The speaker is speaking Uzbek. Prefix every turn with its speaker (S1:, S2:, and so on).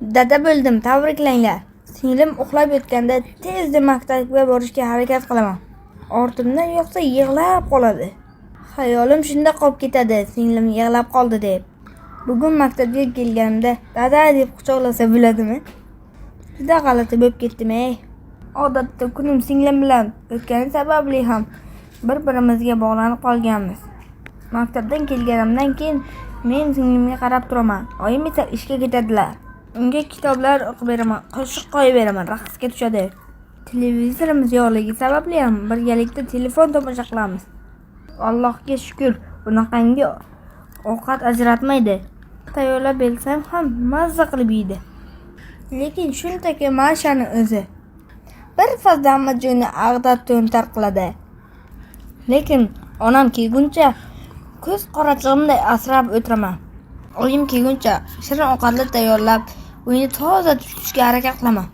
S1: Dada bo'ldim, tabriklanglar. Singlim uxlab yotganda tezda maktabga borishga harakat qilaman. Ortimdan yo'qsa yig'lab qoladi. Xayolim shunda qolib ketadi, singlim yig'lab qoldi deb. Bugun maktabga kelganimda dada deb quchoqlasa bo'ladimi? Juda g'alati bo'lib ketdim ey. Odatda kunim singlim bilan o'tgani sababli ham bir-birimizga bog'lanib qolganmiz. Maktabdan kelganimdan keyin men singlimga qarab turaman. Oyim esa ishga ketadilar. Unga kitoblar o'qib beraman, qo'shiq qo'yib beraman, raqsga tushadi. Televizorimiz yo'qligi sababli ham birgalikda telefon tomosha qilamiz. Allohga shukr, bunaqangi ovqat ajratmaydi. Tayyorlab bersam ham mazza qilib yeydi. Lekin shunchaki Mashani o'zi bir fazda hamma joyni ag'dar to'ntar qiladi. Lekin onam kelguncha ko'z qorachig'imday asrab o'tiraman. Oyim kelguncha shirin ovqatlar tayyorlab, uyni toza tutishga harakat qilaman.